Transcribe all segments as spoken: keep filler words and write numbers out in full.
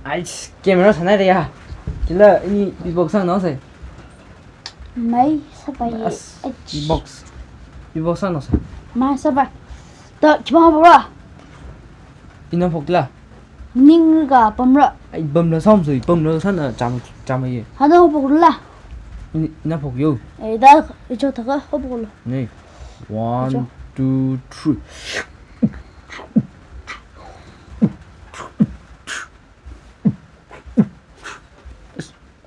Ai, camera sānai de ya. Chila ini beatbox sānao sai. Mai sāpai. As, ach. Beatbox. Beatbox sānao sai. Mai sāpai. Ta, chima bora. Ina phok la. Ning ka pamra. Ai, pamla sound sui, pamla sāna cham, cham ye. Hana phok la. Ini, ina phok yo. Eh, da, icho thaka, phok la. Nei. One, two, three.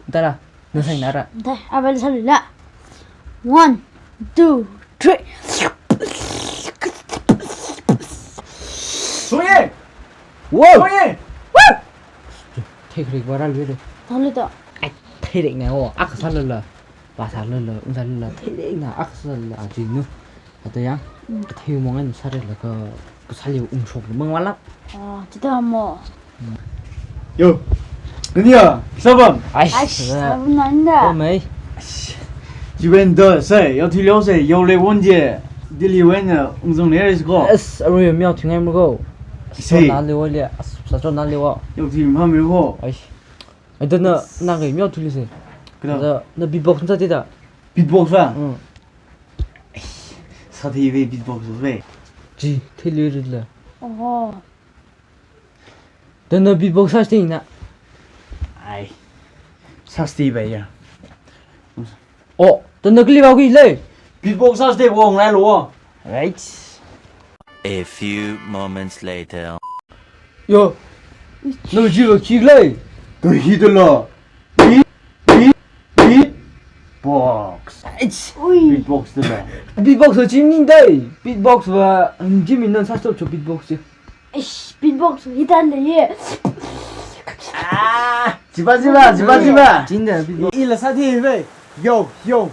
Dara, na sai nara. Dai, abel sālu la. One, two, three. Soye! Wow! Soye! Theirik vara lu de. Thali to. Ai, theirik na o, akha sālu la. Ba sālu la, un sālu la, theirik na, akha sālu la, aji nu. Ata yang, mm, kathei mong an sāre la ka, kasāli ungshok mang wala. Ah, chita mo. Yo, nani ya, sabam. Ai, ai, sabam nanda. Sabam ai. Jiwen da sai, yo thilo sai, yo le won je, dili wen ya, ungzong ne res ko. As, aru yo miao thingai mo ko. Sai. Sa na le wa le, as, sa cho na le wa. Yo thil ma me ko. Ai. Ai da na, na ngai miao thili sai. Kena. Da, na beatbox sa ti da. Beatbox la? Mm. Sāthei ve beatbox ve. Ji, thei lui rit la. Oh. Da na beatbox sā sting na. Ai. Sā sting ve ya. Oh, da na kali ba kui le. Beatbox sā sting wong lai lo. Right. A few moments later. Yo. No ji lo ki le. To hi de lo. Beat, beat, beat box. Ui. Beatbox de ba. Beatbox ho jim ning dai. Beatbox va, um, jim ning sa stop cho beatbox je. Ish, beatbox hi tan de ye. Ah, jiba, jiba, jiba, jiba. Jin de beatbox. I la sāthei ve. Yo, yo.